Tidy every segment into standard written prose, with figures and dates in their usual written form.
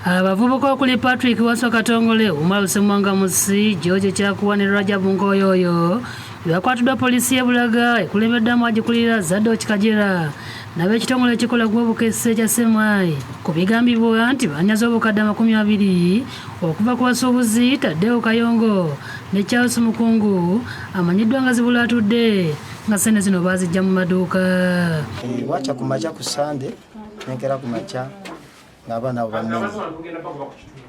Abavubuka okuli Patrick Waswa Katongole, Umar Ssemwanga Musi, George Kyakuwa ne Rajab Nkoyoyo bakwatiddwa poliisi y'e Bulaga ekulembeddwamu agikulira Zadok Kajera n'ab'ekitongole ekikola gw'obukessi ekya CMI ku bigambibwa nti banyaze obukadde 20 okuva ku basuubuzi Tadeo Kayongo ne Charles Mukungu amanyiddwa nga Zibula atudde nga ssente zino baazijja mu maduuka. Bwakya ku makya ku Sande nenkera ku makya ng'abaana abo bamenye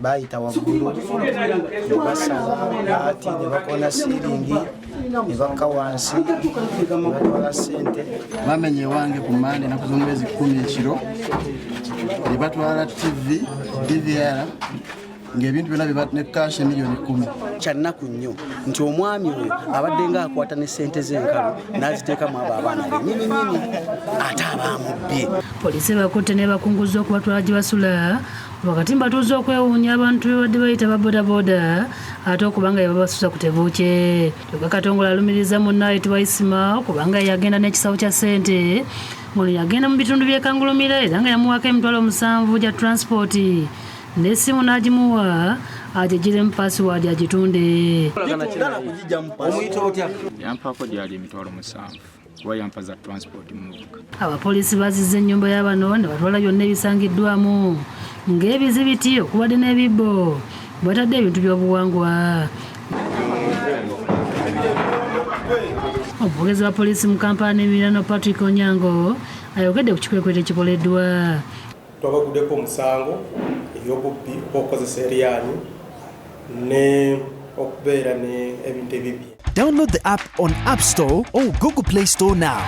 bayita waggulu ne basala baati ne bakoona siiringi ne bakka wansi ne batwala ssente. Bamenye ewange ku Mande ennaku z'omwezi 10 ekiro ne batwala TV, DVR ng'ebintu byonna ne cash 10 million. Kyannaku nnyo nti omwami oyo abadde ng'akwata ne ssente z'enkalu n'aziteekamu abo abaana be nyini nyini ate abamubbye. Poliisi ebakutte n'ebakunguza okubatwala gye basula wakati mbatuuza okwewuunya abantu be badde bayita ba bodaboda ate okubanga ye babasusa ku tebuukye. Kyokka Katongole alumiriza munne ayitibwa Isima okubanga ye yagenda n'ekisawo kya ssente. Ono yagenda mu bitundu by'e Kangulumira era nga yamuwaako 70,000 gya transport n'essimu n'agimuwa agigiremu password agitunde. Yampaako gyali 70,000 kuba yampa za transport muvuga. Abapoliisi bazizza ennyumba y'abano ne batwala byonna ebisangiddwamu ng'ebizibiti okubadde n'ebibbo batadde ebintu by'obuwangwa. Omwogezi wa poliisi mu Kampala n'emiriraano Patrick Onyango ayogedde ku kikwekweto ekikoleddwa. Twabaguddeko omusango eby'obubbi oba okukozesa eryanyi ne okubeera ne ebintu ebibbi. Download the app on App Store or Google Play Store now.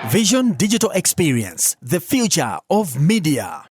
Vision Digital Experience, the future of media.